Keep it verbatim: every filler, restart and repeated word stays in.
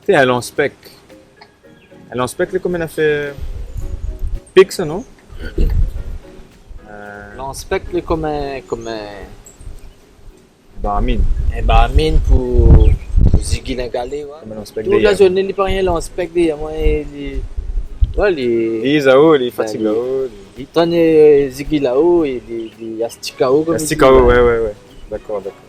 Té, in lans-pik. In lans-pik, lé konm in afèr pik, sa, non ? Euh, lans-pik, lé konm in, konm in barmine. In barmine pou, pou zigil in galé, ouais. Konm in lans-pik dèryèr. Tout la zourné, li pran in lans-pik dèryèr moin, li, ouais, li, li zao, li fatig aou, li, li tann, euh, zigil aou, é li, li astik aou, konm i di, astik aou, ouais, ouais, ouais. Dakor, dakor.